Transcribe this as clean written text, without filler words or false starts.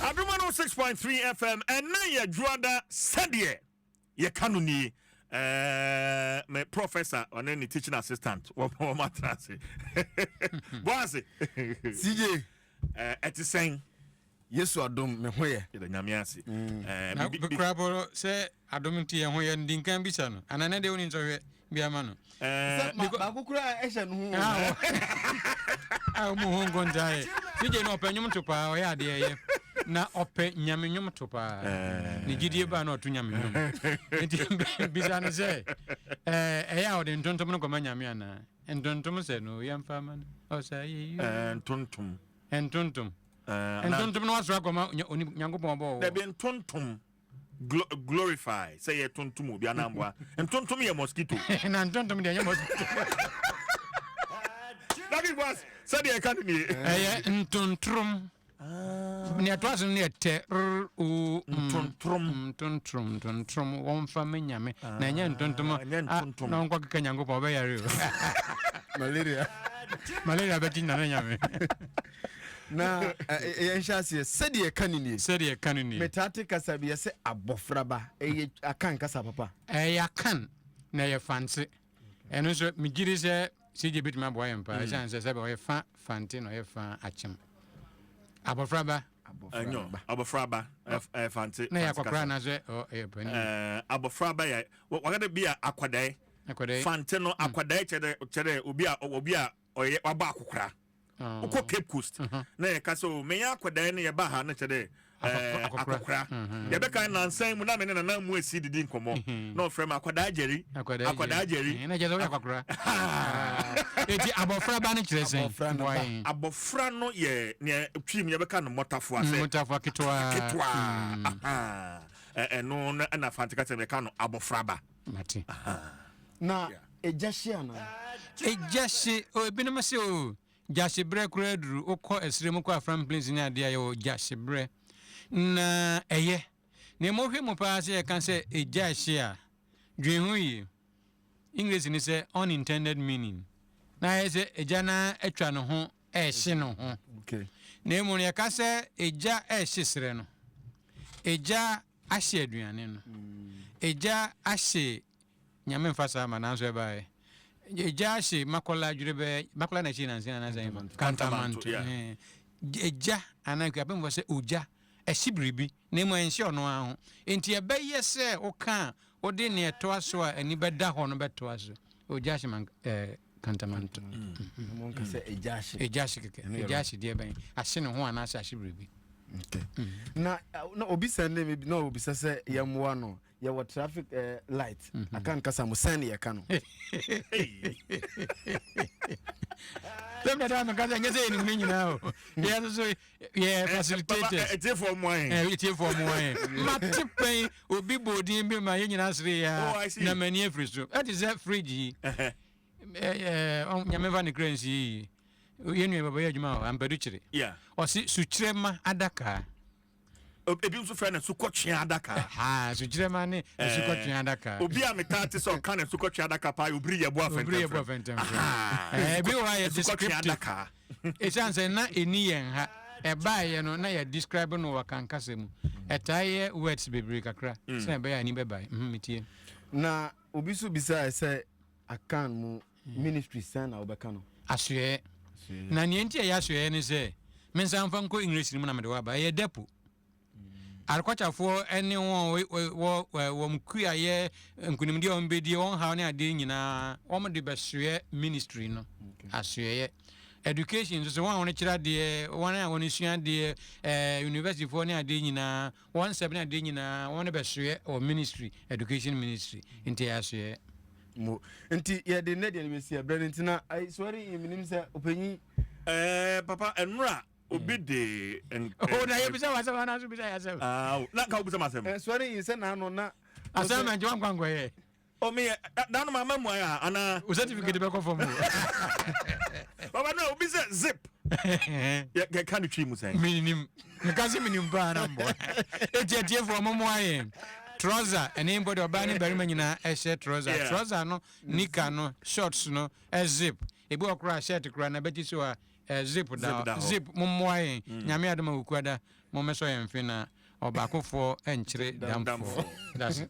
Adom 106.3 FM, ɛnɛ yɛ dwoada, sɛdeɛ yɛka no nie. Me professor ɔne ne teaching assistant wɔn atena ase bɔ ase. CJ. Ɛte sɛn? Yesu adom, me ho yɛ. Yɛda Nyame ase. Na kura bɔ sɛ adom nti yɛn ho yɛ ndi nkan bisa no ana ne deɛ woni nsɔhwɛ bi ama no. Sɛ baako koraa ɛhyɛ no ho. A ɔmu ho nkontaa yɛ CJ no, ɔpɛ nnwom to paa, ɔyɛ adeɛ yɛ na ɔpɛ Nyame nnwom to paa, ne gyidie baa na ɔto Nyame nnwom, nti bisa no sɛ ɛyɛ a ɔde ntontom no kɔma Nyame anaa ntontom sɛ no yɛmfa ma no ɔsa yɛ. Ntontom. Ntontom, ntontom no wasoro akɔma Nyankopɔn ɔbɔɔ wɔ. Dabi, ntontom glorify sɛ yɛ tontom obi anamboa, ntontom yɛ mosquito. Na ntontom deɛ ɛnyɛ mosquito. Dabi boss, sɛdeɛ ɛka no nie. Ɛyɛ ntontrom. Nea ɛtoa so no yɛ tɛ r o m. Ntontrom. Ntontrom, ntontrom wɔmfa me Nyame na ɛnyɛ ntontom. Ɛnyɛ ntontom. Na ɔnkɔ keka Nyankopɔn, ɔbɛyare o. Malaria. Malaria bɛkyi Nana Nyame. Na yɛnhyɛ aseɛ, sɛdeɛ ɛka ne nie. Sɛdeɛ ɛka no nie. Metaa te kasa bi yɛsɛ abɔfraba, ɛyɛ Akan kasa papa? Ɛyɛ Akan na ɛyɛ Fante. Ɛno nso megye di sɛ CJ bɛtumi aboa yɛn paa, ɛsiane sɛ sɛbɛ ɔyɛ fa Fante na ɔyɛ fa Akyem. Abɔfraba. Ɛnyɔ abɔfraba Fante. Na yɛ akɔkora anaasɛ ɛyɛ panin? Abɔfraba yɛ wakada bi a akɔdae. Akɔdae. Fante no akɔdae kyerɛ obi a ɔyɛ wabɔ akokora. Wokɔ Cape Coast na yɛka sɛ o meyɛ akɔdae no, yɛba ha no kyerɛ dɛ akɔkora. Yɛbɛka nansan mu na me ne nana mu asi didi nkɔmmɔ na ɔfrɛ me akɔdaa Gyeri, akɔdaa Gyeri. Na kyerɛ sɛ woyɛ akɔkora. Eti abɔfra ba no kyerɛ sɛn? Abɔfra no Boa ba. yɛn. Abɔfra no yɛ nea twii mu yɛbɛka no mmɔtafoa sɛ mmɔtafoa ketewa. Ketewa. Aha. Ɛno no ɛna Fante ka sɛ yɛka no abɔfraba. Mate. Na ɛgya hye anaa? Ɛgya hye o, ebinom sɛ o gyahyeberɛ koraa duru, wokɔ ɛserɛ mu kɔ Afram Plains ne adeɛ a, yɛwɔ gyahyeberɛ na ɛyɛ na ɛmu hwɛ mu paa sɛ yɛka sɛ ɛgya hye a, dwen ho yie. English ni sɛ unintended meaning na ayɛ sɛ ɛgya no atwa ne ho ɛhye no ho. Na emu no yɛka sɛ ɛgya ɛhye serɛ no, ɛgya ahye aduane no, ɛgya ahye Nyame mfa saa ma nanso ɛbaeɛ ɛgya ahye Makɔla dwerebɛ, Makɔla na akyi nanse anaasɛ Kantamanto. Ɛgya anaa Akuapemfoɔ sɛ ogya ɛhye biribi na emu ɛnhye ɔno ara ho, nti ɛbɛyɛ sɛ woka a wode nea ɛtoa so a ani bɛda hɔ no bɛtoa so, ogya ahye man Kantamanto. Monka sɛ ɛgya ahye. Ɛgya ahye kɛkɛ, ɛgya ahye deɛ bɛn ahye ne ho anaasɛ ahye biribi. Na obi sɛnde me na obisa sɛ yɛmmoa no, yɛwɔ traffic light, Akan kasa mu sɛn ne yɛka no? Sɛm dada meka sɛ ɛnyɛ sɛ yɛnim no nyinaa o, yɛ nso so yɛ facilitators. Ɛtiefoɔ mmoa yɛn. Ɛtiefoɔ mmoa yɛn. Mate pɛn obi bɔ odin bi ma yɛn nyinaa sere yɛ Oh, I a see. na m'ani afiri so. Ɛte sɛ fridge yi, Nyame fa ne kra nsi yi, yɛn nua bɛbɛyɛ adwuma wɔ Ampadu kyere. Ɔse sukyerɛma adaka. Ebi nso frɛ no sukɔtwea adaka. Ha, sukyerɛma ne sukɔtwea adaka. Obi a metaa te sɛ ɔka ne sukɔtwea adaka paa yɛ Obiri Yɛbo Afɛntɛmfrɛ. Obiri Yɛbo Afɛntɛmfrɛ. Ebi wɔ hɔ a yɛ Sukɔtwea descriptive. adaka. Ɛsiane sɛ na ɛni yɛn ha, ɛbaeɛ no na yɛ describe no wɔ kankasa mu. Ɛtaa yɛ words bebree kakra sɛnea ɛbɛyɛ a ani bɛbae. Metie. Na obi nso bisae sɛ Akan mu ministry sɛn na wobɛka no? Asoɛeɛ. Na nea nti a ɛyɛ asoɛeɛ ne sɛ, mensan mfa nkɔ English no mu na mede wo aba. Ɛyɛ depo. Arekɔkyafoɔ ne wɔn wɔ wɔn kuayɛ, nkunimdie a wɔn bɛdie, wɔn haw ne adeɛ nyinaa, wɔn de bɛsoɛ ministry no. Asoɛeɛ. Education nso so, wɔn a wɔn kyerɛ adeɛ, wɔn a wɔn sua adeɛ, universityfoɔ ne adeɛ nyinaa, wɔn nsɛm ne adeɛ nyinaa, wɔn de bɛsoɛ wɔ ministry, education ministry. Nti ɛyɛ asoɛeɛ. Mo nti yɛde nnɛ deɛ no bɛsi ɛberɛ no nti na sɔre yi menim sɛ ɔpanyin. Papa, ɛnora obi de. Oh, na yɛbisa w'asɛm anaa so bisa yɛ asɛm? Ah, na nka wobisa m'asɛm. Sɔre yi sɛ naano na. Asɛm na nkyɛ wankɔ ankɔyɛ. O meyɛ daano ma ama mmuaeɛ a anaa. Wo certificate bɛkɔ fam o. Papa, na obi sɛ zip. Yɛka no Twi mu sɛn? Menim. Meka sɛ menim paa na mboa. Eti atiefoɔ mommoa yɛn. Trouser, ɛne mpo deɛ ɔbaa ne barima nyinaa ɛhyɛ trouser. Trouser no, nika no, shorts no, zip. Ebi wɔ koraa shirt koraa na bɛti so a zip da hɔ. Zip, mommoa yɛn. Nyame adom a Wukuada. Mommɛsɔ yɛn mfe na ɔbaakofoɔ nkyere damfoɔ. Dase.